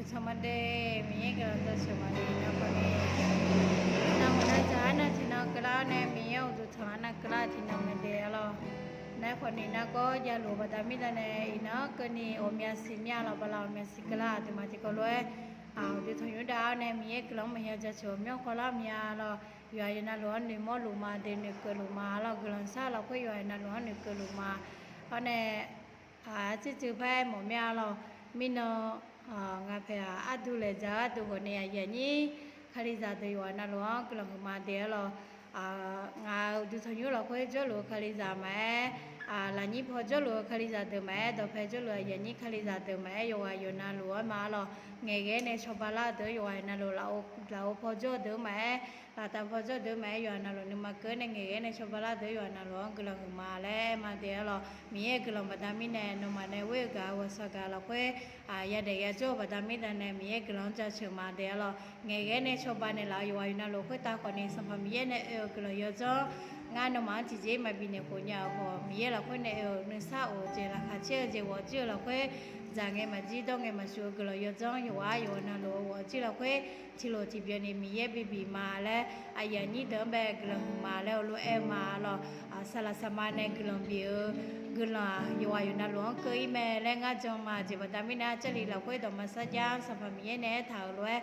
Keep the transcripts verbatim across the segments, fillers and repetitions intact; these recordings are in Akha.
Tanq maqde, Miqyaer guiqlanq jaceuq maqde, nar khawf ni, nar maqnar dzaq arnav tiqnan keuvlar nae, Miqyaer uqduq tanq arnav keuvlar tiqnan maqde arlawr. Nar khawf ni nargawr javluf-eu baqda mirda nae, iqnan-anr keuvni ghawqmya siq mya laf bala ghawqmya siq keuvlar aqduimaf tiqkawv lof-aer, uqduq tanqnymr dav-awr nae Miqyaer guiqlanq-anr maqya jaceuq-eu myanr khawlar mya lawr. Yawqha yawqnavluf-anr noeqmawr luf ma, de noeqkeuv luf ma lawr. Guiqlanq shar-eu lafkhoer yawqha yawqnavluf-anr noeqkeuv luf ma. Awr nae, tsertsuif par-aer mawf mya lawr. Mirnan, ngaq paeq-aq ardu laeq dzaq-eu ardu khawf ni aqyuif aqnyir kalizaq deuq yawqha navluf-anr guiqlanq huiqma de arlawr. Ngaq-euq uqduq tanqnymr lafkhoer jawrluf-eu kalizaq maqaer, lafnyir paw jawrluf-eu kalizaq deuq maqaer, dawqpae jawrluf aqyuif aqnyir kalizaq deuq maqaer, yawqha yawqnavluf-anr ma arlawr. Ngaeqghae nae cawba lar-eu deuq-anr yawqha yawqnavluf laf-euq paw jawr-eu deuq maqaer, laftav paw jawr-eu deuq maqaer, yawqha navluf nuima keuv nae ngaeqghae nae cawba lar-eu deuq-anr yawqha navluf-anr guiqlanq huiqma laer aer ma de arlawr. Miqyaer-euq guiqlanq baqda mirnae nawmaf nae ghoer-eu gaq-eu ghawqshaq gaq lafkhoer yadaef yajawr-eu baqda mirda nae Miqyaer guiqlanq-anr jaceuq ma de arlawr. Ngaeqghae nae cawba naeqlaf-eu yawqha yawqnavluf khoertav khawf ni Sanqpaq Miqyaer nae oe-euq guiqlanq yawdzanr ngar nawmaf-anr tiqjeq-ir maqbif naeq khof nya-euq khawf, Miqyaer lafkhoer nae oe-euq nuisar of-eu jeq laqkhaq caer-eu jeq ghawq jir-eu lafkhoer dzaq ngae maqjir dawr ngae maqshuf-eu guiqlanq yawdzanr yawqghaq yawqha navluf-eu ghawq jir lafkhoer tiqlof tiqbyan ni Miqyaer bibif ma laer aqyuif aqnyir deuq-anr bae guiqlanq huiqma laer heulof-aer ma lawr. Saqlaq saqma nae guiqlanq bif-eu guiqlanq-aq yawqghaq yawqnavluf-anr keuv-ir mae laer ngar jan ma. Jeq baqda mirnae arjawrlif lafkhoer dawqma sarjax-anr Sanqpaq Miqyaer nae aertaq-euq lof-aer,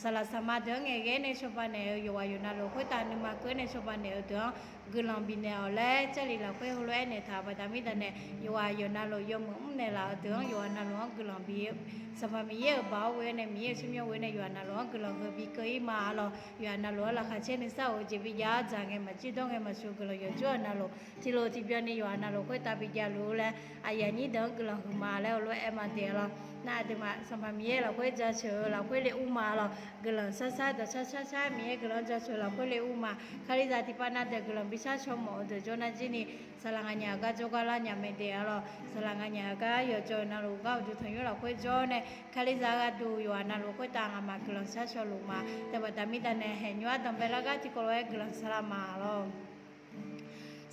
saqlaq saqma deuq-anr ngaeqghae nae cawba naeq-eu yawqghaq yawqnavluf khoertav nuima keuv nae cawba naeq-eu deuq-anr guiqlanq bifnaeq-awq laer arjawrlif lafkhoer heulof-aer naeqtaq-euq baqda mirda nae yawqghaq yawqnavluf yawmuiq mr naeqlaf-eu deuq-anr yawqghaq navluf-anr guiqlanq bif-eu Sanqpaq Miqyaer-euq baoq-anr ghoe-awr nae Miqyaer-euq tsawrmyanr ghoe-awr nae yawqghaq navluf-anr guiqlanq heu bi keuv-ir ma lawr. Yawqghaq navluf-anr laqkhaq caer nuisar of-eu jeq bijav-awr dzaq ngae maqjir dawr ngae maqshuf guiqlanq yawqjawr-eu navluf tiqlof tiqbyan ni yawqghaq navluf khoertav bijav luf laer aqyuif aqnyir deuq-anr guiqlanq huiqma laer heulof-aer ma de lawr. Nar aqduimaf Sanqpaq Miqyaer lafkhoer jaceuq-eu lafkhoer le ur ma lawr. Guiqlanq shar shar dawqshar shar shar Miqyaer guiqlanq-anr jaceuq lafkhoer le ur ma. Kalizaq tiqpav nav deuq guiqlanq bi shar shaw mawf-eu deuq jawr nar jir ni saqlaq nganyaf gar jawrgar lar nya mae de arlawr. Saqlaq nganyaf gar yawqjawq navluf gar uqduq tanqnymr lafkhoer jawr nae kalizaq gharduq yawqghaq navluf khoertav ngamaf guiqlanq shar shaw luf ma. Teubaqda mirda nae haeqnymr ardanq bae lar gar tiqkawv lof-aer guiqlanq shar lar ma lawr.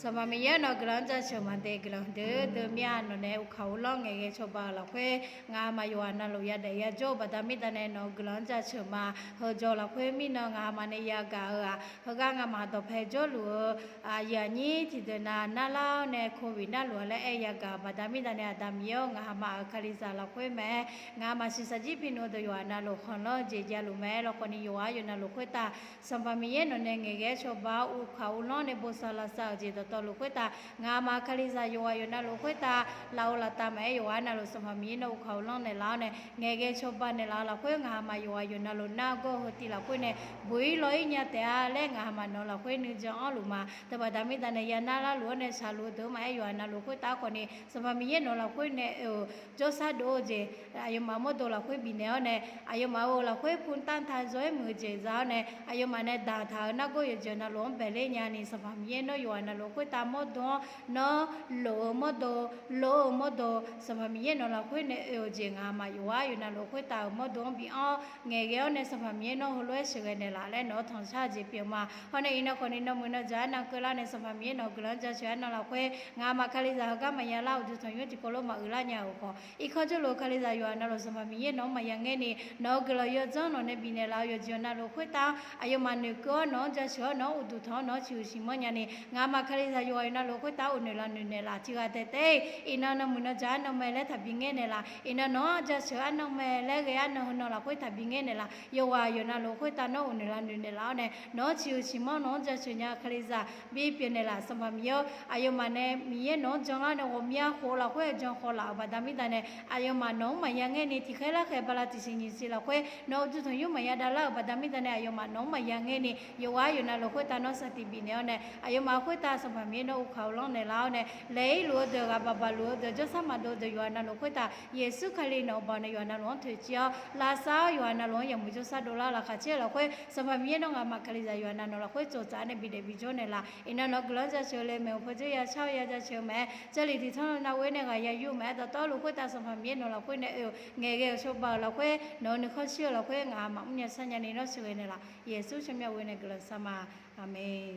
Sanqpaq Miqyaer nawq-eu guiqlanq-anr jaceuq maqde guiqlanq deuq deuq mir-a. Nawq nae uvkaq uvlanr ngaeqghae cawba-euq lafkhoer ngamaf yawqghaq navluf yadaef yajawr-eu baqda mirda nae nawq-eu guiqlanq-anr jaceuq ma. Heujawq lafkhoer mirnan ngamaf nae yagaq-eu-aq heugar ngamaf dawqpae jawrluf-eu aqyuif aqnyir tiqdeuq nav narlar-awr nae covid narluf-a laer aer yagaq-euq baqda mirda nae Aqda Miqyaer-awr ngamaf-euq kalizaq lafkhoer maqaer ngamaf shiqshaq jir pi nmr-eu deuq yawqghaq navluf khanqlanr-eu jeq javluf maqaer lawr khawf ni yawqghaq yawqnavluf khoertav Sanqpaq Miqyaer nawq nae ngaeqghae cawba-awr uvkaq uvlanr nae bosav lavsav-euq jeq dawqtawvluf khoertav ngamaf kalizaq yawqghaq yawqnavluf khoertav lafov laftav maqaer yawqghaq navluf Sanqpaq Miqyaer nawr uvkaq uvlanr naeqlaf-awr nae ngaeqghae cawba naeqlaf-eu lafkhoer ngamaf yawqghaq yawqnavluf nargawr-eu heutiv lafkhoer nae buq-ir law-ir nya taef-a laer ngamaf nawq-eu lafkhoer nuijan anrluf ma. Teubaqda mirda nae yanar larluf-anr nae shaqluf-eu deuq maqaer yawqghaq navluf khoertav khawf ni Sanqpaq Miqyaer nawq-eu lafkhoer nae oe-euq jawrshar dov-eu jeq aqyawfmaf mawrdo lafkhoer bifnaeq-awr nae aqyawfmaf-euq lafkhoer putavtav zaw-aer muiq-eu jeq za-awr nae aqyawfmaf nae daqtaq-euq nargawr yawqjeq navluf-anr baeqler nyani Sanqpaq Miqyaer nawr yawqghaq navluf khoertav mawrdo-anr nawr lof-eu mawrdo, lof-eu mawrdo, Sanqpaq Miqyaer nawq-eu lafkhoer nae oe-euq jeq ngamaf yawqghaq yawqnavluf khoertav-euq mawrdo-anr bi anr-awr ngaeqghae-awr nae Sanqpaq Miqyaer nawr heulof-aer sheuqghae naeqlaf laer nawq-anr tanqshar-eu jeq pyeuf ma. Hawr nae iqnan khawf ni nawmaf nawq-eu jaq arnan keuvlar nae Sanqpaq Miqyaer nawq-eu guiqlanq-anr jaceuq arnan lafkhoer ngamaf kalizaq heugar maqya lar uqduq tanqnymr tiqkawv lof maqghoe lar nya-euq khawf irkanr jawrluf-eu kalizaq yawqghaq navluf Sanqpaq Miqyaer nawq-anr maqya ngaer ni nawq-eu guiqlanq yawdzanr nawq nae bifnaeq laf-eu yawqjeq navluf khoertav aqyawfmaf noeqkeuv-awr nawq-anr jaceuq-awr nawq-anr uqduq tanq-awr nawq-anr ciqhuiq ciqmanr nyani ngamaf kalizaq yawqghaq yawqnavluf khoertav uqnoeq laf noeq naeqlaf tiq ghaq taef taef-ir iqnan nawmaf nawq-eu jaq arnan mae laer taqbi ngaer naeqlaf iqnan nawq-anr jaceuq arnan mae laer ghae arnan heunan lafkhoer taqbi ngaer naeqlaf yawqghaq yawqnavluf khoertav nawr uqnoeq laf noeq naeqlaf-awr nae nawq-anr ciqhuiq ciqmanr nawq-anr jaceuq nya kalizaq bipyeuf naeqlaf Sanqpaq Miqyaer-awr aqyawfmaf nae Miqyaer nawq-anr janlar nae ghawqmya khof lafkhoer-eu jan khawf laf-euq baqda mirda nae aqyawfmaf nawq-anr maqya ngaer ni tiqkhaer larkhaeq bala tiqsiq nyiq siq lafkhoer nawq-eu uqduq tanqnymr maqya davlar-euq baqda mirda nae aqyawfmaf nawq-anr maqya ngaer ni yawqghaq yawqnavluf khoertav nawr saqtiq bifnaeq-awr nae aqyawfmaf khoertav Sanqpaq Miqyaer nawr uvkaq uvlanr naeqlaf-awr nae laeq-ir luf-eu deuq ghaq baq baq luf-eu deuq jawrshar maqdov deuq yawqghaq navluf khoertav Yeqsur Kali nawq-eu baoq nae yawqghaq navluf-anr toeqciv-awr lavsav-awr yawqghaq navluf-anr yawmuiq jawrshar dovlar laqkhaq caer-eu lafkhoer Sanqpaq Miqyaer nawr ngamaf kalizaq yawqghaq navluf lafkhoer tsoftsaf nae bidaef bijawr naeqlaf iqnan nawq-eu guiqlanq-anr jaceuq le maeqhu paw dzoer ya shar-eu ya jaceuq-eu mae jarlif tiq tanr-eu nav ghoer nae ghaq ya yur-eu mae dawqtawvluf khoertav Sanqpaq Miqyaer nawq lafkhoer nae oe-euq ngaeqghae-euq cawba-euq lafkhoer nawq-eu nuikhanr shir-eu lafkhoer ngamaf mr nya shar nyani nawr sheuqghae naeqlaf Yeqsur tsawrmyanr ghoer nae guiqlanq shar ma. Aqmeq.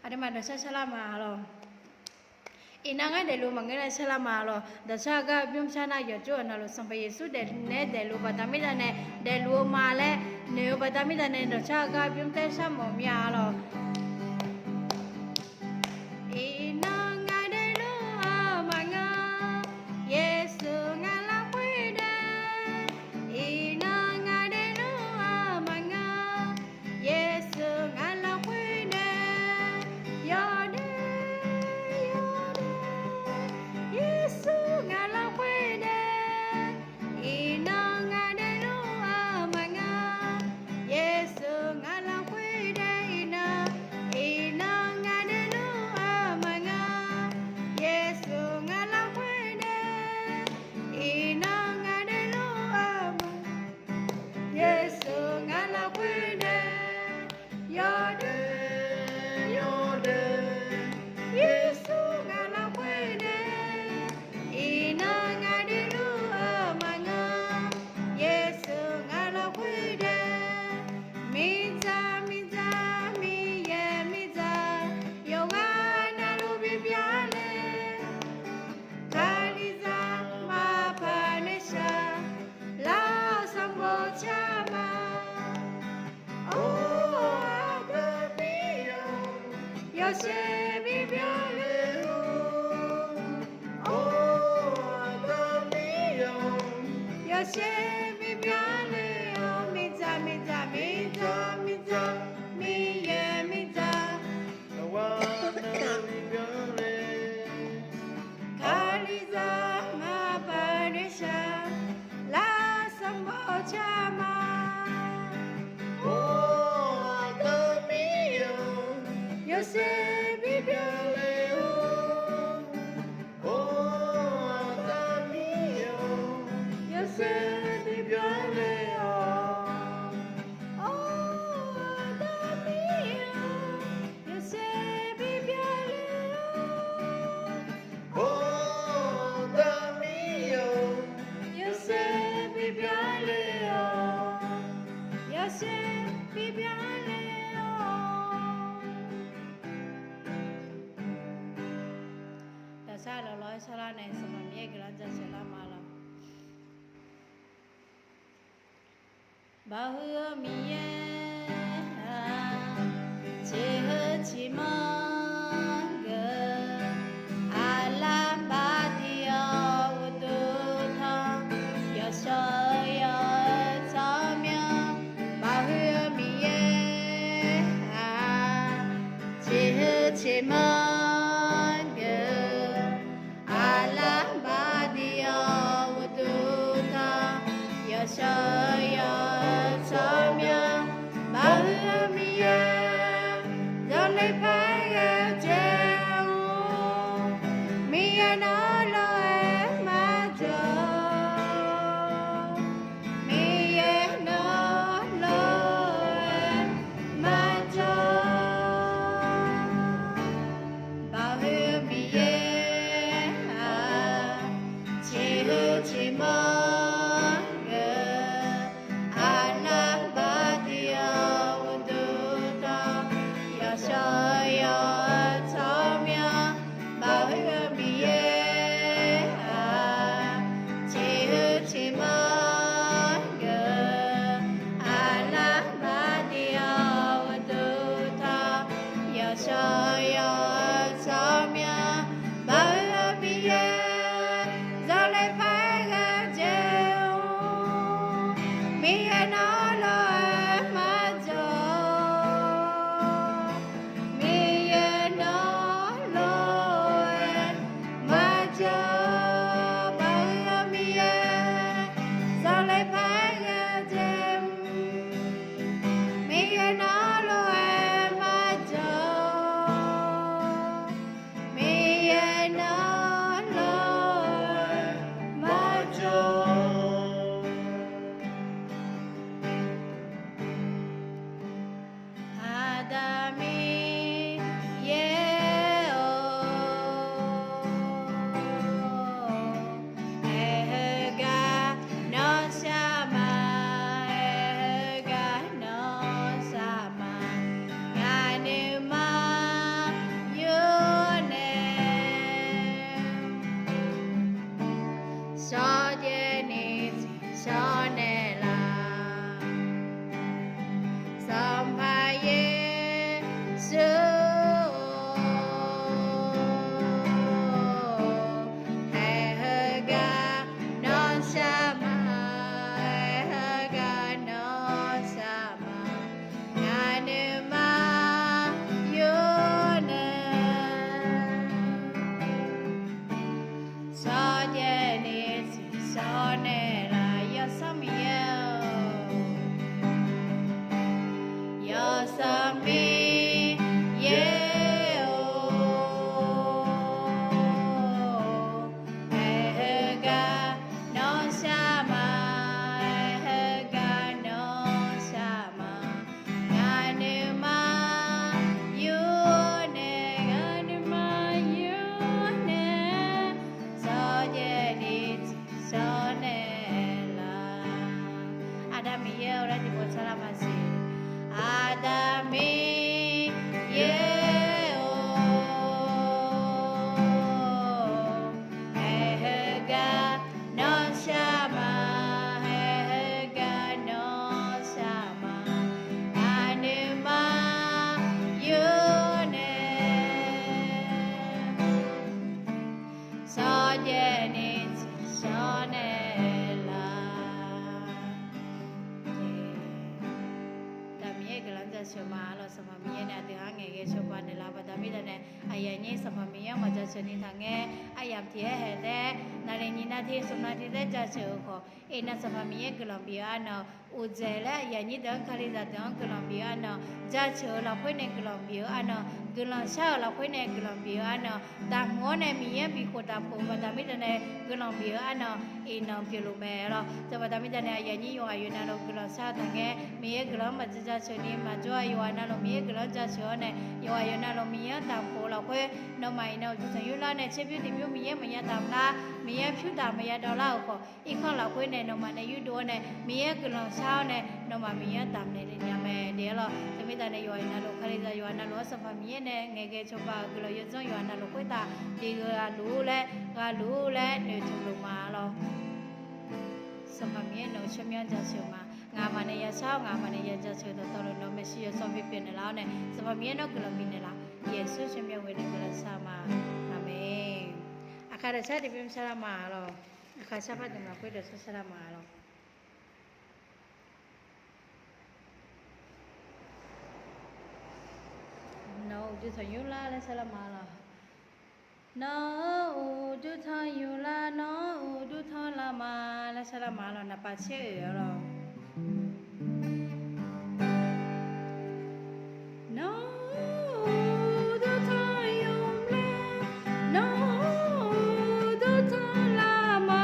Aqduimaf dawqshar shar lar ma lawq. Iqnan ngar daefluf maqngeur nae sharlar ma lawq. Dawqshar-eu gar bymr shar nar yawqjawr-euq navluf Sanqpaq Yeqsur daef nae daefluf-eu baqda mirda nae daefluf-eu ma laer noeq-eu baqda mirda nae dawqshar-eu gar bymr taer sharmawf mir-a lawq. Iqnan ngaq daefluf-eu maqngeur, Yeqsur ngaq lafkhoer dae. Iqnan ngaq daefluf-eu maqngeur, Yeqsur ngaq lafkhoer dae. Yawdaef, yawdaef, Yeqsur ngaq lafkhoer dae. Iqnan ngaq daefluf-eu maqngeur, Yeqsur ngaq lafkhoer dae. Iqnan, iqnan ngaq daefluf-eu maqngeur, Yeqsur ngaq lafkhoer dae. Iqnan ngaq daefluf-eu ma, Yeqsur ngaq lafkhoer dae. Yawdaef, yawdaef, Yeqsur ngaq lafkhoer dae. Iqnan ngaq daefluf-eu maqngeur, Yeqsur ngaq lafkhoer dae. Miqdzaq, miqdzaq, Miqyaer miqdzaq, yawqghaq navluf bibyan le. Kalizaq maqpar nae shaq, lar-awr sanqbof car ma. Or, Aqda Miqyaer-or, yawshaef bibyan le-or. Or, Aqda Miqyaer-or, yawshaef bibyan le-or. Miqdzaq, miqdzaq, miqdzaq, miqdzaq, Miqyaer miqdzaq, yawqghaq navluf bibyan le. Kalizaq maqpar nae shaq, lar-awr sanqbof car ma. Or, Aqda Miqyaer-or, yawshaef bibyan le-or. Or, Aqda Miqyaer-or, yawshaef bibyan le-or. Or, Aqda Miqyaer-or, yawshaef bibyan le-or. Or, Aqda Miqyaer-or, yawshaef bibyan le-or. Yawshaef bibyan le-or. Dawqshar lawqlawr-aer sharlar nae Sanqpaq Miqyaer guiqlanq jaceuq lar ma lawq. Baqhuiq-eu Miqyaer-aq, ciqhuiq ciqmanr geuf, aqlaf baqdiq-awr uqduq tanq, yawshawr yawq-eu tsawrmyanr. Baqhuiq-eu Miqyaer-aq, ciqhuiq ciqmanr geuf, aqlaf baqdiq-awr uqduq tanq, yawshawr yawq-eu tsawrmyanr. Baqhuiq-eu Miqyaer, zanrler paer Aqyuif aqnyir Sanqpaq Miqyaer-anr maqjaceuq ni taqngaer, aryamq tiq aer haeq taef-aer, naqli nyiq navni smq navni taef-aer jaceuq-euq khawf, iqnan Sanqpaq Miqyaer guiqlanq bif-eu arnan, uqdzaeq laer aqyuif aqnyir deuq-anr, kalizaq deuq-anr guiqlanq bif-eu arnan, jaceuq-euq lafkhoer nae guiqlanq bif-eu arnan, guiqlanq shar-euq lafkhoer nae guiqlanq bif-eu arnan, daqhmq-awr nae Miqyaer-anr bifkhof daqkhof-eu baqda mirda nae guiqlanq bif-eu arnan, iqnan pyeufluf mae lawr. Teubaqda mirda nae aqyuif aqnyir yawqghaq yawqnavluf guiqlanq shar-eu taqngaer, Miqyaer guiqlanq-anr maqjaceuq ni maqjawr-a. Yawqghaq navluf Miqyaer guiqlanq-anr jaceuq-awr nae, yawqghaq yawqnavluf Miqyaer-anr daqkhof-eu lafkhoer, nawmaf iqnan uqduq tanqnymr lar nae tserbymr tiqbymr Miqyaer maqya damq lar, Miqyaer pyur daq maqya dawv lar-euq khawf, irkanr lafkhoer nae nawmaf nae yurdov-awr nae Miqyaer guiqlanq shar-awr nae, nawmaf Miqyaer-anr damq naeq nya mae. Deq-aer lawr. Teumirda nae yawqghaq navluf kalizaq yawqghaq navluf-anr Sanqpaq Miqyaer nae ngaeqghae cawba-euq guiqlanq yawdzanr yawqghaq navluf khoertav, deqgeu ghaq luf-ur laer, ghaq luf-ur laer noeqtmq luf ma lawr. Sanqpaq Miqyaer nawq-eu tsawrmyanr jaceuq ma. Ngaqmaq nae yashar-awr ngaqmaq nae yajaceuq dawqtawvluf nawq-eu maeqshi yawsawv bipyeuf naeqlaf-awr nae, Sanqpaq Miqyaer nawr guiqlanq bifnaeq laf. Yeqsur tsawrmyanr ghoe nae guiqlanq shar ma. Aqmeq. Aqkaq dawqshar tiqbymr shar lar ma lawr. Aqkaq sharpar dmq lafkhoer dawqshar shar lar ma lawr. Nawq-eu uqduq tanqnymr lar laer shar lar ma lawr. Nawq-eu uqduq tanqnymr lar, nawq-eu uqduq tanqlar ma laer shar lar ma lawr. Naqpav caer oeq-awr lawr. Nawq-eu uqduq tanqnymr lar, nawq-eu uqduq tanqlar ma.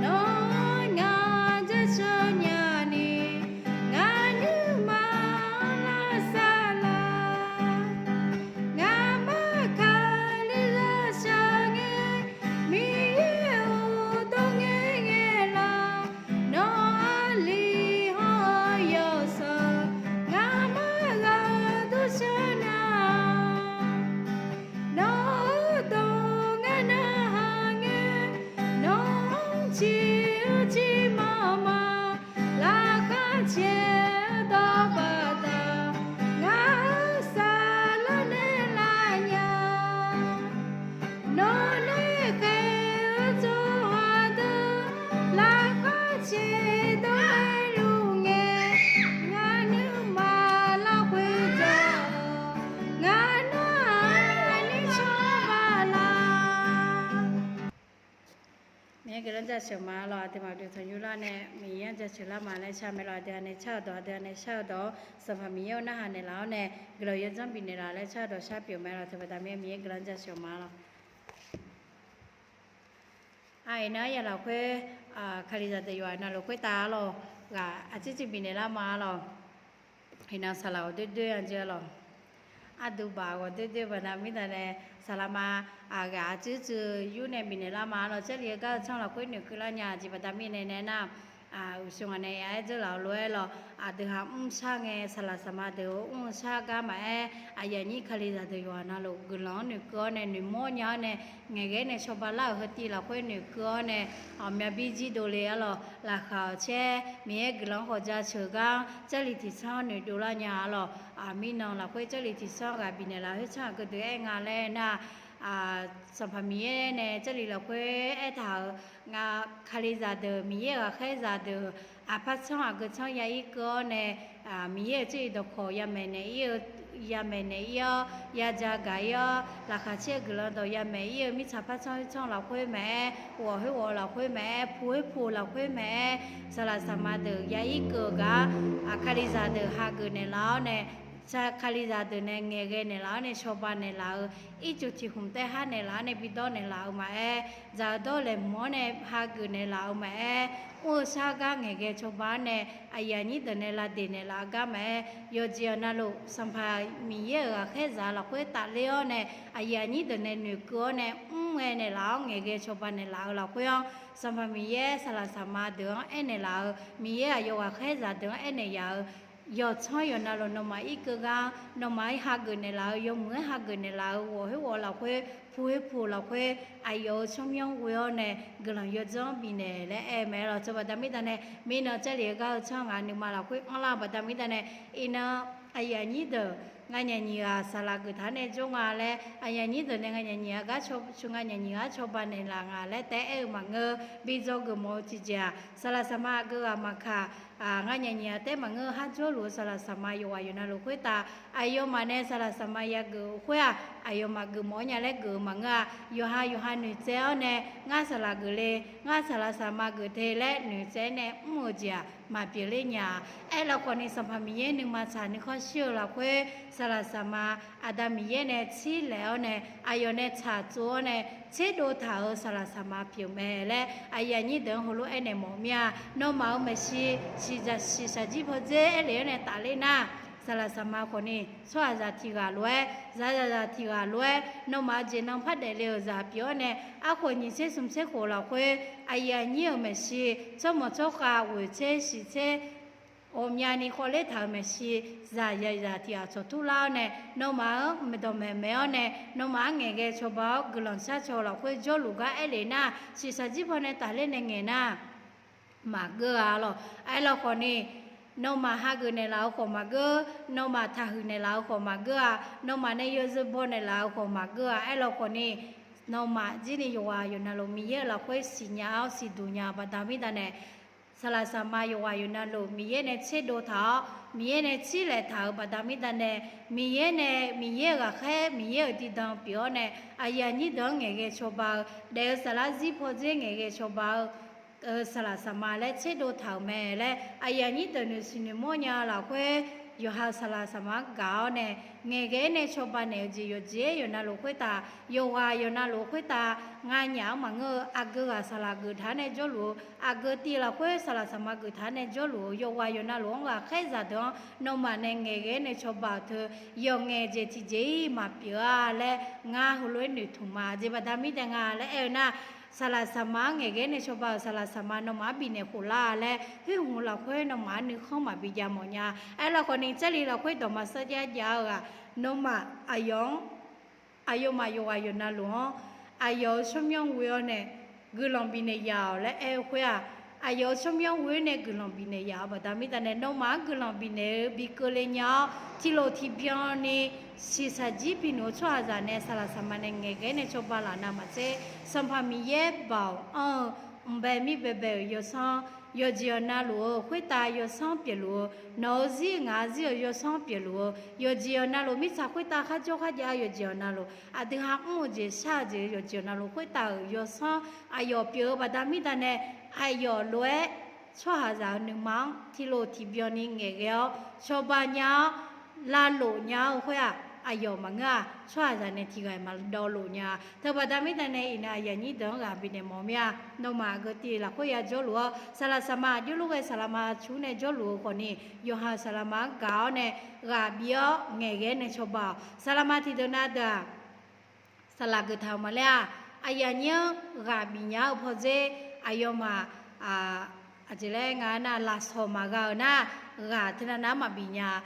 Nawr ngaq jaceuq nya ni, ngaq nuima lar saflar. Ngaqmaf Kalizaq shaq ngae, Miqyaer-eu dawq ngae ngae lar. Nawr aqli hawr-eu yawsanr, ngaqmaf ghaq dur shar nar. Nawr-eu dawq ngar narhaq ngae, nawr-anr ciq-eu ciqmanq ma. Laqkhaq caer-eu dawq baqdaq, ngaq-anr saflar naeqlaf nya. Nawq nae khaeq-eu tsawrhaq deuq, laqkhaq caer dawq-aer luf ngae, ngaq nuima lafkhoer jawr-awq. Ngaq nar-aq aqnyir cawba lar. Miqyaer guiqlanq jaceuq ma lawr. Aqduimaf uqduq tanqnymr lar nae Miqyaer-anr jaceuq lar ma laer shar mae lawr. Aqdui-aq nae shar-eu dawq, aqdui-aq nae shar-eu dawq-awr, Sanqpaq Miqyaer-eu narhaq naeqlaf-awr nae, guiqlanq yawdzanr bifnaeq laf laer shar-eu dawq shar pyeuf mae lawr. Teubaqda Miqyaer, Miqyaer guiqlanq jaceuq ma lawr. Aqyawf nar arya lafkhoer, Kalizaq deuq yawqghaq navluf khoertav lawr, ghaq aqcuir cuiv bifnaeq lar ma lawr. Iqnan saqlaq ghawq doer doer-anr jir lawr. Arduq baq ghawq doer doer baqda mirda nae, saqlaq ma, aqghaq aqcuir cuiv yur nae bifnaeq lar ma lawr. Jarlif-eu gar-eu tsanr lafkhoer noeqkeuv lar nya jeq baqda mirnae nae nar, uqshoe ngaq nae ya-aer dzeurlaf-eu lof-aer lawr. Aqdui ha mrshar ngae saqlaq saqma deuq-eu mrshar gar maqaer, aqyuif aqnyir Kalizaq deuq yawqghaq navluf guiqlanq-anr noeqkeuv-awr nae noeqmawr nya-awr nae, ngaeqghae nae cawba lar-euq heu tiv lafkhoer noeqkeuv-awr nae, aqmyan bir jir dovle-ar lawq. Laqkhaq-awq caer Miqyaer guiqlanq-anr khawf jaceuq gar-anr Jarlif tiqsanr noeqdov lar nya-ar lawq. Mirnan lafkhoer Jarlif tiqsanr ghaq bifnaeq laf khoertsanr aqgeu deuq aer nga laer nar, Sanqpaq Miqyaer nae Jarlif lafkhoer aertaq-euq, Kalizaq deuq Miqyaer ghaqkhaer zaqdeuq aqpar tsanr aqgeu tsanr ya ir keuv-awr nae, Miqyaer-euq tserif dawqkawq ya maeqnaeq ir-eu, ya maeqnaeq ir-awr ya ja gaq ir-awr, laqkhaq caer-eu guiqlanq dawq ya maeq ir-eu mirtsaq par tsanr khoertsanr lafkhoer maqaer, ghawq khoerghawq lafkhoer maqaer, pu khoerpu lafkhoer maqaer, saqlaq saqma deuq ya ir keuv-eu gar, Kalizaq deuq hageuf naeqlaf-awr nae, Kalizaq deuq nae ngaeqghae naeqlaf-awr nae cawba naeqlaf-eu, ircuf tiq hmq taef har naeqlaf-awr nae bidawr naeqlaf-eu maqaer, dzaq-eu dawr laeqhmq-awr nae hageuf naeqlaf-eu maqaer, mr-eu shar gar ngaeqghae cawba-awr nae, aqyuif aqnyir deuq nae lavdeq naeqlaf-eu gar maqaer, yawqjeq navluf Sanqpaq Miqyaer-euq ghaqkhaer zaq lafkhoer tafler-awr nae, aqyuif aqnyir deuq nae noeqkeuv-awr nae mr ngae naeqlaf-awr ngaeqghae cawba naeqlaf-eu lafkhoer-anr, Sanqpaq Miqyaer saqlaq saqma deuq-anr aernaeq laf-eu, Miqyaer aqyawf ghaqkhaer zaqdeuq-anr aernaeq yaf-euq, yawqtsanr yawqnavluf nawmaf ir keuv gar nawmaf-aer hageuf naeqlaf-eu, yawmuiq-aer hageuf naeqlaf-eu, ghawq khoerghawq lafkhoer, pu khoerpu lafkhoer, aqyawf-euq tsawrmyanr ghoe-awr nae guiqlanq yawdzanr bifnaeq laer aer-eu mae lawq. Teubaqda mirda nae, mirnan Jarlif-eu gar-eu tsanr ngaq nuima lafkhoer anrlar-eu baqda mirda nae, iqnan aqyuif aqnyir deuq nganyaf nyiq ghaq saqlaq geuf taq-anr nae jawr nga laer, aqyuif aqnyir deuq nae nganyaf nyiq ghaq gar, nganyaf nyiq ghaq cawba naeqlaf nga laer taef-aer aer-eu maqngeur. Bi dzawgeuf mawf-eu tiqjeq-aq, saqlaq saqma aqgeu ghaq maqkaq, ngar nyaf nyiq-a taef maqngeur-eu har jawrluf-eu saqlaq saqma yawqghaq yawqnavluf khoertav aqyawfmaf nae saqlaq saqma yageuf-eu khoer-aq, aqyawfmaf geufmawf-awr nya laer geuf-eu maqngeur-a. Yawqha yawqha noeqtsaev-awr nae ngar saqlaq geuf le, ngar saqlaq saqma geuf te laer noeqtsaev nae mr-eu jeq-aq maqpyeuf ler nya-a. Aerlawkhawf ni Sanqpaq Miqyaer nuima tsaq nuikhanr shir-eu lafkhoer saqlaq saqma Aqda Miqyaer nae tsirlaeq-awr nae aqyawf nae tsaqtsov-awr nae tserdov taq-euq saqlaq saqma pyeuf mae laer aqyuif aqnyir deuq-anr heulof-aer naeq mawf mir-a. Nawmaf-euq maeqshi shiqshaq jir pawdzer aerlef-awr nae tafler nar, saqlaq saqma khawf ni tsawrhaqzaq tiq ghaq lof-aer, zaqzaqzaq tiq ghaq lof-aer, nawmaf-euq jeq nan par daefle-euq zaq pyeuf-awr nae, arkhof nyiq tser smq tser khof lafkhoer aqyuif aqnyir-euq maeqshi tsawrmawq tsawrkhav ghoeq tser shiq tser ghawqmyani khawvler taq-euq maeqshi zaqzaqzaq tiq ghaq tsawqtur lar-awr nae, nawmaf-anr maeqdawq maeqmaeq-awr nae, nawmaf-anr ngaeqghae cawba-awr guiqlanq shar caw-eu lafkhoer jawrluf gar aerlef nar, shiqshaq jir paw nae tafler nae ngaeq nar, maqgeur-a lawq. Aerlawkhawf ni, nawmaf hageuf naeqlaf-eu khawf maqgeur, nawmaf taqhuiq naeqlaf-eu khawf maqgeur-a, nawmaf nae yawzeu baw naeqlaf-eu khawf maqgeur-a. Aerlawkhawf ni, nawmaf jir ni yawqghaq yawqnavluf Miqyaer-euq lafkhoer siqnya-awr siqduq nya-eu baqda mirda nae, saqlaq saqma yawqghaq yawqnavluf Miqyaer nae tserdov taq-awr, Miqyaer nae tsirlaeq taq-euq baqda mirda nae, Miqyaer nae Miqyaer-euq ghaqkhaer Miqyaer-euq diqdan pyeuf-awr nae aqyuif aqnyir deuq-anr ngaeqghae cawba-eu, daef-eu saflar zir pawdzer ngaeqghae cawba-eu saqlaq saqma laer tserdov taq-euq mae laer aqyuif aqnyir deuq noeqsiq noeqmawr nya-eu lafkhoer, yawqha-euq saqlaq saqma-anr gaq-awr nae, ngaeqghae-aer nae cawba naeq-eu jeq yawqjeq yawqnavluf khoertav, yawqghaq yawqnavluf khoertav, nganyaf-anr maqngeur-eu aqgeu ghaq saqlaq geuf taq-awr nae jawrluf-eu, aqgeu tiv lafkhoer saqlaq saqma geuf taq-awr nae jawrluf-eu, yawqghaq yawqnavluf-anr ghaqkhaer zaqdeuq-anr nawmaf nae ngaeqghae-aer nae cawba-euq teu, yawqngaeq jeq tiqjeq-ir maqpyeuf-a laer ngar heulof-aer noeqtmq ma. Aqjeq baqda mirdae nga laer aer-eu nar, saqlaq saqma-anr ngaeqghae-aer nae cawba-euq saqlaq saqma nawmaf-anr bifnaeq khof lar-a laer, khoer hmq lafkhoer nawmaf-anr nuikhanr maqbi jav mawf nya. Aerlawkhawf ni Jarlif lafkhoer dawqma sarjax jav-eu ghaq, nawmaf aqyawf-anr, aqyawfmaf yawqghaq yawqnavluf-anr aqyawf-euq tsawrmyanr ghoe-awr nae guiqlanq bifnaeq yaf-awq laer aer-eu khoer-aq, aqyawf-euq tsawrmyanr ghoe-awr nae guiqlanq bifnaeq yaf-awq baqda mirda nae, nawmaf-anr guiqlanq bifnaeq-eu bi keuvle nya-awr, tiqlof tiqbyan ni shiqshaq jir binuq-eu tsawrhaqzaq nae saqlaq saqma nae ngaeqghae-aer nae cawba laf navmaqtser, Sanqpaq Miqyaer baoq anr-eu mqbae mir baebae-euq yawsanr, yawqjeq yawqnavluf-eu khoertav yawsanr pyeufluf-eu, nawq-eu zir ngaq-eu zir-euq yawsanr pyeufluf-eu, yawqjeq yawqnavluf mirtsaq khoertav kharjawr kharjav-eu yawqjeq yawqnavluf, aqdui ha mr-eu jeq shar-eu jeq yawqjeq yawqnavluf khoertav-euq yawsanr aqyawf pyeuf-eu baqda mirda nae, aqyawf lof-aer tsawrhaqzaq-euq nuima-anr tiqlof tiqbyan ni ngaeqghae-awr cawba nya-awr, lavlof nya-eu khoer-aq, aqyawf maqngeur-aq, tsawrhaqzaq nae tiqghaq maqdawvlof nya-a. Teubaqda mirda nae iqnan aqyuif aqnyir deuq-anr ghaq bifnaeq mawf mir-a. Nawmaf aqgeu tiv lafkhoer ya jawrluf-awr, saqlaq saqma aqjox lur ghae saqlaq ma cur nae jawrluf-eu khawf ni, yawqha-euq saqlaq ma-anr gaq-awr nae ghaq bif-awr ngaeqghae-aer nae cawba-awq. Saqlaq ma tiqdeuq na deuq-aq, saqlaq geuf taq-euq maqlaer-aq, aqyuif aqnyir-anr ghaq bif nya-eu pawdzer, aqyawfmaf aqjeq laer nga nar, lafsawq maqgha-euq nar, ghaq teunav nav-anr maqbif nya-a.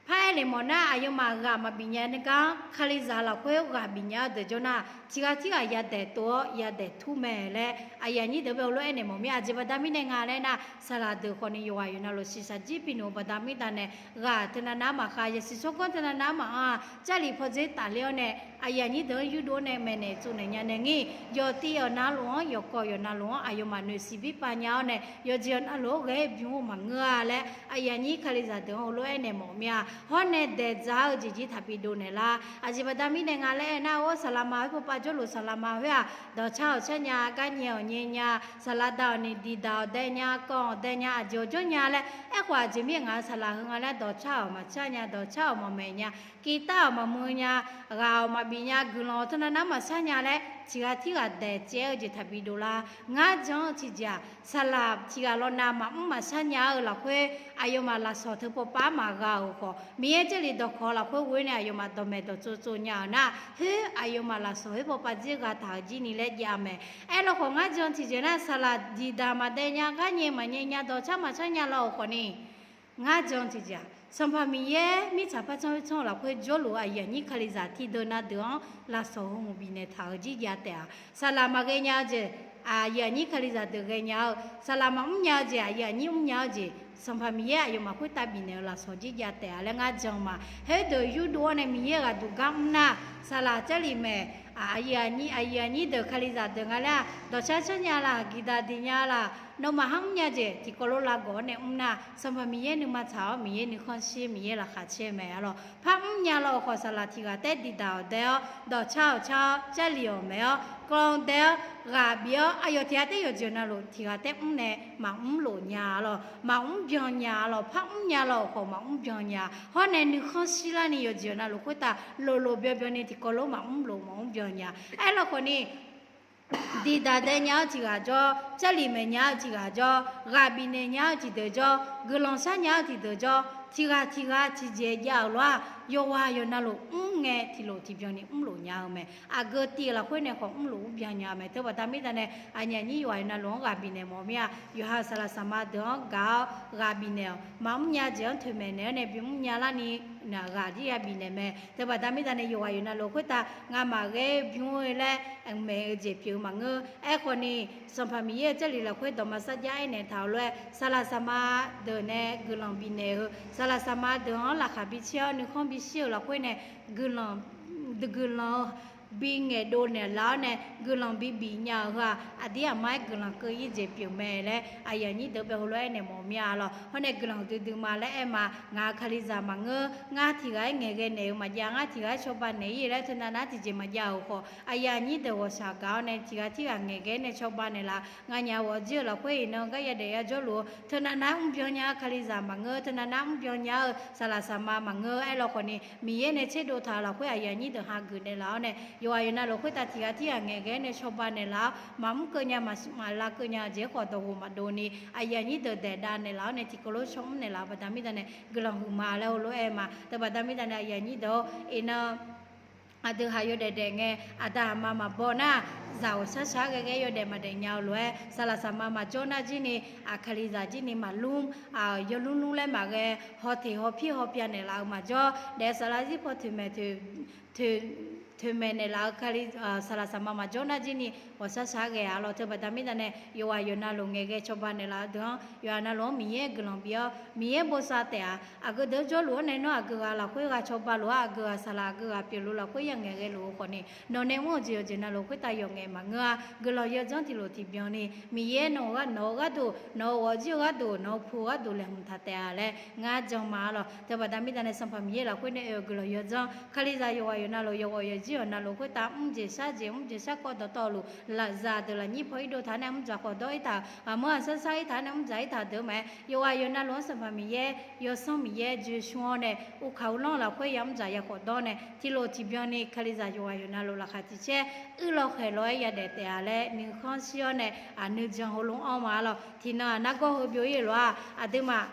Par aer le mawf nar, aqyawfmaf ghaq maqbif nya-eu gar-anr, Kalizaq lafkhoer ghaq bif nya-eu deuq jawr nar, tiqghaq tirghaq yadaef tov-awr yadaef tur mae laer aqyuif aqnyir deuq bae heulof-aer naeq mawf mir-a. Aqjeq baqda mirnae nga laer nar, saqlaq deuq khawf ni yawqghaq yawqnavluf shiqshaq jir binuq-eu baqda mirda nae, ghaq teunav nav-anr maqkhav, yasiq tsawrganr teunav nav-anr maqanr-a. Jarlif pawdzer tafler-awr nae, aqyuif aqnyir deuq-anr yurdov-awr nae maeqnaeq tsovnaeq nya nae ngir, yawqtiv yawqnavluf-anr, yawqkawv yawqnavluf-anr aqyawfmaf noeqsiq birpav nya-awr nae, yawqjeq yawqnavluf-anr ghae-aer bymr-eu maqngeur-a laer, aqyuif aqnyir Kalizaq deuq-anr heulof-aer naeq mawf mir-a. Hawr nae daeqdzaq-eu jeq jir taqbi dovnaeq lar. Aqjeq baqda mirnae nga laer aer nar, or saqlaq ma khoer pawpav jawrluf saqlaq ma khoer-aq, dawqcar-awq car nya, gar nyae-awq nyae nya, saqlaq da-awq ni diqdaq-awq dae nya, kawv-awq dae nya, aqjeq-awq jawr nya laer. Aerkhawf aqjeq mir-aer ngaq-eu saqlaq heu nga laer dawqcar-awq maqcar nya, dawqcar-awq maqmaeq nya, kirtav-awq maqmuiq nya, ghaq-awq maqbif nya, guiqlanq-awq teunav nav-anr maqshar nya laer, tiqghaq tirghaq daeq caev-eu jeq taqbi dovlar. Ngar jan-eu tiqjeq-aq, saqlaq tiqghaq lawnav maqmr maqshar nya-eu lafkhoer, aqyawfmaf lafsawq teu pawpav-anr maqgha-euq khawf, Miqyaer Jarlif dawqkawq lafkhoer ghoe-awr nae aqyawfmaf dawqmaeq dawqtsov tsov nya-euq nar, khoer aqyawfmaf lafsawq khoer pawpav jir gha taq-eu jir ni laer jav mae. Aerlawkhawf ngar jan-eu tiqjeq nar, saqlaq diqdaq maqdae nya, gar nyae maqnyae nya, dawqcar maqcar nya lawr-euq khawf ni, ngar jan-eu tiqjeq-aq, Sanqpaq Miqyaer mirtsaq par tsanr khoer tsanr-eu lafkhoer jawrluf-eu aqyuif aqnyir Kalizaq tiqdeuq na deuq-anr lafsawq heu hmq bifnaeq taq-eu jir jav taef-a. Saqlaq maqghae nya-eu jeq, aqyuif aqnyir Kalizaq deuq ghae nya-eu, saqlaq maqmr nya-eu jeq, aqyuif aqnyir mr nya-eu jeq, Sanqpaq Miqyaer aqyawfmaf khoertav bifnaeq-eu lafsawq jir jav taef-a laer ngar jan-eu ma. Khoerdeuq yurdov-awr nae Miqyaer ghaq duq gar mr nar, saqlaq Jarlif maeq, Aqyuif aqnyir deuq, Kalizaq deuq nga laer-aq, dawqcar car nya laq, giqdaq diq nya laq, nawmaf har mrnya jeq tiqkawv lof lavgawf-awr nae mr nar, Sanqpaq Miqyaer nuima tsaq-awr, Miqyaer nuikhanr shir, Miqyaer laqkhaq caer-eu mae arlawq. Par mrnya lawq khawf, saqlaq tiq ghaq taer diqdaq-awq dae-awr, dawqcar-awq car-awr, jarlif-awq maeq-awr, klanv dae-awr, ghaq bif-awr, aqyawf tiq ghaq taer yawqjeq navluf tiq ghaq taer mr nae maqmr lof nya arlawq, maqmr byan nya arlawq. Par mrnya lawq khawf maqmr byan nya. Hawr nae nuikhanr shir larni yawqjeq navluf khoertav lof lof byan byan ni tiqkawv lof maqmr lof maqmr byan nya. Aerlawq khawf ni, diqdaq dae nya-eu tiq ghaq jawr, jarlif maeq nya-eu tiq ghaq jawr, ghaq bifnaeq nya-eu tiqdeuq jawr, guiqlanq shar nya-eu tiqdeuq jawr, tiq ghaq tiq ghaq tiqjeq jav-euq lof-aq, yawqghaq yawqnavluf mr ngae tiqlof tiqbyan ni mrlof nya-eu mae. Aqgeu tiv-euq lafkhoer nae khawf mrlof mrbyan nya-eu mae. Teubaqda mirda nae aqnyaf nyir yawqghaq yawqnavluf-anr ghaq bifnaeq mawf mir-a. Yawqha-euq saqlaq saqma deuq-anr gaq-awr ghaq bifnaeq-awq. Maqmr nya jeq-anr toeqmaeq naeq-awr nae bimr nya larni ghaq jir ya bifnaeq mae. Teubaqda mirda nae yawqghaq yawqnavluf khoertav ngamaf ghae-aer bymr-eu laer maeq-eu jeq pyeuf-eu maqngeur. Aerkhawf ni, Sanqpaq Miqyaer-euq Jarlif lafkhoer dawqma sarjax aernaeq taq-euq lof-aer, saqlaq saqma deuq nae guiqlanq bifnaeq-eu, saqlaq saqma deuq-anr laqkhaq bi caer-awr nuikhanr bishir-euq lafkhoer nae guiqlanq guiqlanq-eu bi ngaeqdov naeqlaf-awr nae guiqlanq bi bif nya-euq heu-aq, aqdir aqmar-aer guiqlanq keuv-ir jeq pyeuf mae laer aqyuif aqnyir deuq bae heulof-aer aernaeq mawf mir-a lawq. Hawr nae guiqlanq duidui ma laer aer ma. Ngaq-euq Kalizaq maqngeur, ngar tiq ghaq-aer ngaeqghae naeq-eu maqjav, ngar tiq ghaq-aer cawba naeq-ir laer teunav nav tiqjeq maqjav-euq khawf, aqyuif aqnyir deuq ghawqshaq gaq-awr nae tiq ghaq tirghaq ngaeqghae-aer nae cawba naeqlaf. Nganyaf-eu ghawqjir-euq lafkhoer iqnan gar yadaq yajawr luf-eu teunav nav mrbyan nya-eu Kalizaq maqngeur, teunav nav mrbyan nya-eu saqlaq saqma maqngeur. Aerlawq khawf ni, Miqyaer nae tserdov taq-euq lafkhoer aqyuif aqnyir deuq hageuf naeqlaf-awr nae, yawqghaq yawqnavluf khoertav tiq ghaq tirghaq ngaeqghae-aer nae cawba naeqlaf-awr, maqmr keuv nya maqlaf keuv nya-eu jeq-aer khawf dawqghof maqdov ni, aqyuif aqnyir deuq daeqdav naeqlaf-awr nae tiqkawv lof shawr mr naeqlaf-eu baqda mirda nae guiqlanq huiqma laer heulof-aer aer ma. Teubaqda mirda nae aqyuif aqnyir deuq-or, iqnan aqdui haq yawdaef daef ngae, aqda aqma maqbaw nar, zaq ghawqshar shar ghae ghae yawdaef maqdaef nya-eu lof-aer, saqlaq saqma maqjawr nar jir ni, aq Kalizaq jir ni maqlmr, aq yawlmr lmr laer maqghae, hawteq hawpir hawpyav naeqlaf-eu maqjawr, daef saflar zir paw toeqmaeq toeq toeqmaeq naeqlaf-eu Kali, saqlaq saqma maqjawr nar jir ni ghawqshar shar ghae-a lawq. Teubaqda mirda nae yawqghaq yawqnavluf ngaeqghae cawba naeqlaf-eu deuq-anr yawqghaq navluf-anr Miqyaer-aer guiqlanq bif-awr, Miqyaer bosav taef-a. Aqgeu deuq-anr jawrluf-awr nae nawr aqgeu ghaq lafkhoer gha cawba lof-aer, aqgeu ghaq saqlaq aqgeu ghaq pyeufluf lafkhoer ya ngaeqghae luf-eu khawf ni, nawq nae mr-eu jeq yawqjeq navluf khoertav yawqngaef maqngeur-a. Guiqlanq yawdzanr tiqlof tiqbyan ni Miqyaer nawq-eu gharduq, nawq-eu ghawqjir-eu gharduq, nawq-eu pu-eu gharduq laeqhmq taq taef-a laer ngar jan ma-a lawq. Teubaqda mirda nae Sanqpaq Miqyaer lafkhoer nae oe-eu guiqlanq yawdzanr, Kalizaq yawqghaq yawqnavluf, yawqghaq yawqjir yawqnavluf khoertav mr jeq shar jeq, mr jeq shar kawv dawqtawvluf, lafzaq deuq lafnyir paw irdov taq-awr nae mr dzaq khawf dawr-ir taq-euq, ghaqmawr ghaqshar shar-ir taq-awr nae mr dzaq-ir taq deuq-eu mae. Yawqghaq yawqnavluf-anr Sanqpaq Miqyaer, Yawsanr Miqyaer joe shmr-awr nae, uvkaq uvlanr lafkhoer ya mr dzaq ya khawf dawr nae, tiqlof tiqbyan ni Kalizaq yawqghaq yawqnavluf laqkhaq tiq caer uirlaw khaeqlaw-aer yadaef taef-a laer nuikhanr shir-awr nae, aqnuijan heulof-anr ma-a lawq. Tiqnan-aq nargawr heu byov-ir-eu lof-aq, aqduimaf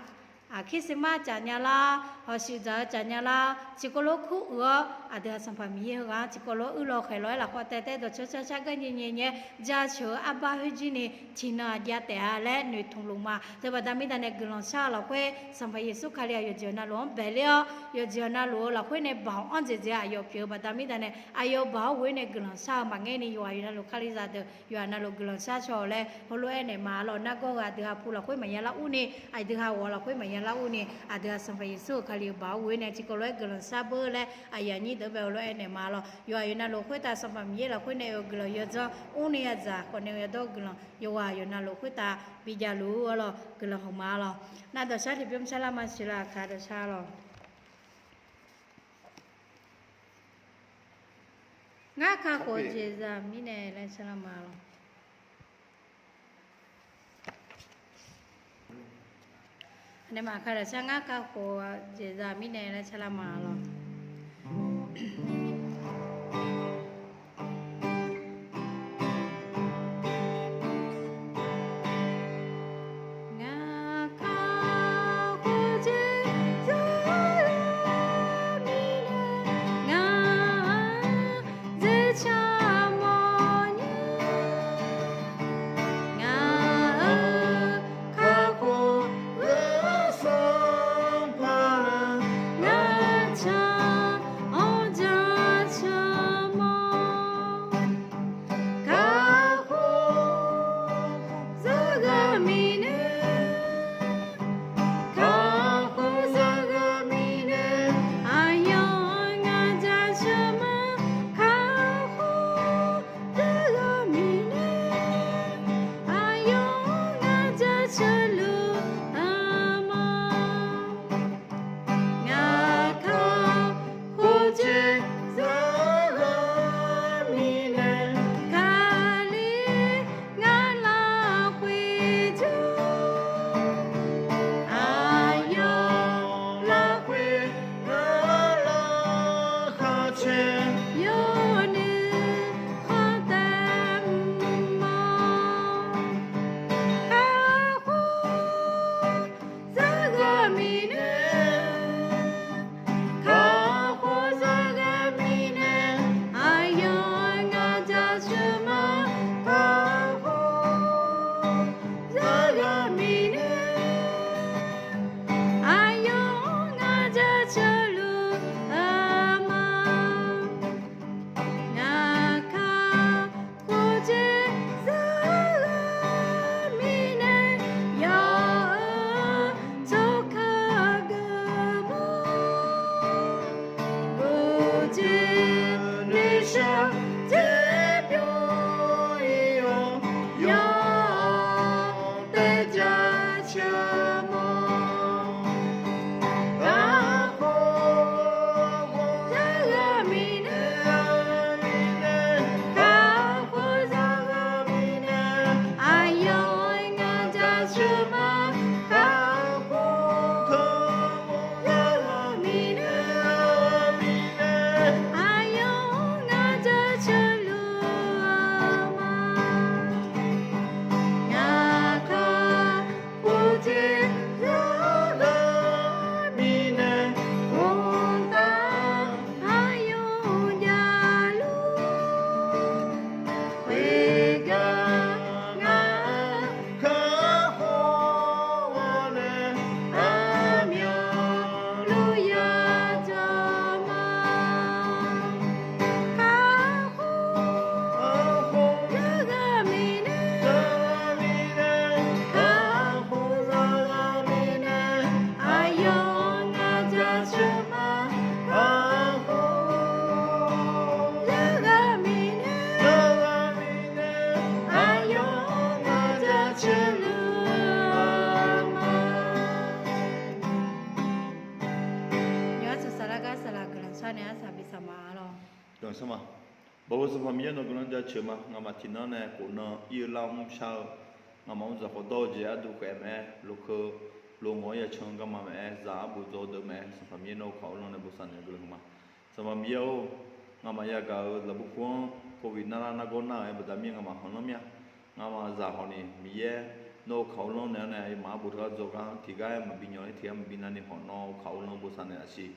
Christmas caf nya lar, hawqshuif dzaq-eu caf nya lar, tiqkawv lof kur uiq-awr aqdui-aq Sanqpaq Miqyaer heughaq-anr tiqkawv lof uirlaw khaeqlaw-aer lafkawv taev taev dawqcar car shar gar nyae nyae nyae jaceuq-eu arbar khoerjir ni tiqnan aqjav taef-a laer noeqtmq luf ma. Teubaqda mirda nae guiqlanq shar-eu lafkhoer Sanqpaq Yeqsur Kali-aq yawqjeq navluf-anr baeqler-awr, yawqjeq navluf-eu lafkhoer nae baoq-anr dzaeqdzae aqyawf pyeuf-eu baqda mirda nae, aqyawf baoq-anr ghoe-awr nae guiqlanq shar-eu maqngaer ni yawqghaq yawqnavluf Kalizaq deuq yawqghaq navluf guiqlanq shar caw-awq laer heulof-aer aernaeq ma-a lawq. Nargawr ghaq aqdui ha pu lafkhoer maqya lar ur ni, aqdui ha ghawq lafkhoer maqya lar ur ni, aqdui-aq Sanqpaq Yeqsur-euq Kali-euq baoq-anr ghoe-awr nae tiqkawv lof-aer guiqlanq shar beur laer aqyuif aqnyir deuq bae heulof-aer aernaeq ma-a lawq. Yawqghaq yawqnavluf khoertav Sanqpaq Miqyaer lafkhoer nae oe-eu guiqlanq yawdzanr, mrni yadzaq khawf nae yadawr-eu guiqlanq yawqghaq yawqnavluf khoertav bijav luf-ur-a lawq. Guiqlanq hawq ma-a lawq. Nar dawqshar tiqbyan mr shar lar ma siq la aqkaq dawqshar lawq. Ngar kakhof-eu jeqzaq mirnae laer sharlar ma lawq. Aqnaeq maqkaq daqshar ngar kakhof-eu jeqzaq mirnae laer sharlar ma lawq. Ngaq kakhof-eu jeqzaq mirnae ngaq-anr dzeqca mawfnya. Ngaq-euq kakhof-eu Sanqpaq-aq, ngaq-anr Baoq-eu Sanqpaq Miqyaer, nawq guiqlanq jaceuq ma. Nga'maf tiqnan nae khofnan ir-eu lar-awr mrshar-eu, nga'maf mr dzaq khawf dawr-eu jeq arduq khaef-aer mae. Loqkeuv loq ngawq-anr ya can garma mae-aer, zaq arbof dzaw-eu deuq mae. Sanqpaq Miqyaer, nawr-eu kaq uvlanr nae bosav naeq-eu guiqlanq ma. Sanqpaq Miqyaer-or, nga'maf yagaq-euq lafbuv pu-anr covid nar lar nargawr nar-euq-aer baqda mir nga'maf khanqlanr mir-a. Nga'maf zaq hawq ni Miqyaer, nawr-eu kaq uvlanr naeq-awr nae aqyawfmaf arbof teugar dzawgar-anr tiqgar-aer maqbi nyanq-ir tiqgar maqbi navni hawq nawr-eu kaq uvlanr bosav naeq-a siq.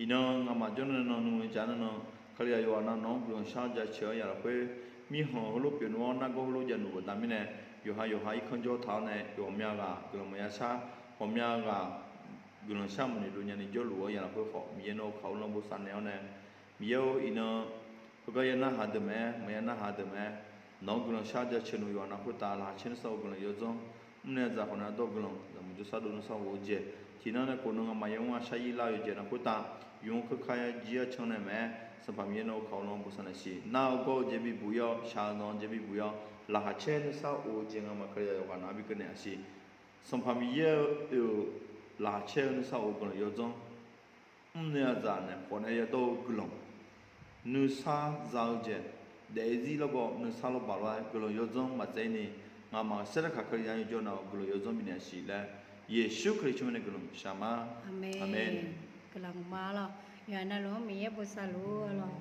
Iqnan nga'maf jawrnae nan nui-eu jav nar nan, Kalizaq yawqghaq nav nawq-anr guiqlanq shar jaceuq-anr ya lafkhoer, mirkhanq heulof pyeuf nmr-awr nargawr heulof jav nmr baqda mirnae, yawqha yawqha irkanr jawr taq-awr nae yawqmya ghaq guiqlanq maqya shar, ghawqmya ghaq guiqlanq shar maqnoeq dov nyani jawrluf-anr ya lafkhoer khawf, Miqyaer nawr-eu kaq uvlanr bosav naeq-awr nae, Miqyaer-or, iqnan heugar ya narhaq deuq mae-aer, maqya narhaq deuq mae-aer, nawq-anr guiqlanq shar jaceuq nmr yawqghaq nav khoertav laqkhaq caer nuisar of guiqlanq yawdzanr, mrnae zaq khawf nae ardawr guiqlanq zaqmuiq jawrsar dov nuisar of-eu jeq, tiqnan nae khofnan nga'maf yamr-a shar-ir lar-eu jeq nav khoertav, yawq-anr keurkar-aer jir-a can nae mae-aer, Sanqpaq Miqyaer nawr-eu kaq uvlanr bosav naeq siq. Nar-eu gawr-eu jeq bibuq-ir-awr, shaq-eu zanq-eu jeq bibuq-ir-awr, laqkhaq caer nuisar of-eu jeq nga'maf Kalizaq yawqghaq nav-anr bi keuvnaeq-a siq. Sanqpaq Miqyaer-eu oe-euq laqkhaq caer-eu nuisar of-eu guiqlanq yawdzanr, mrnae aqzaf naeq khawf nae yadawr-eu guiqlanq, nuisar za-eu jeq, daef-eu zir lawrgawv nuisar lawrbaq lof-aer guiqlanq yawdzanr maqtsaev ni, nga'maf saer larkaq Kalizaq yawjawr nav-euq guiqlanq yawdzanr bifnaeq-a siq laer, Yeqsur Kali tsawrmyanr nae guiqlanq shaq ma. Aqmeq. Guiqlanq ma lawq. Yawqha navluf-anr Miqyaer bosav luf-eu lawq.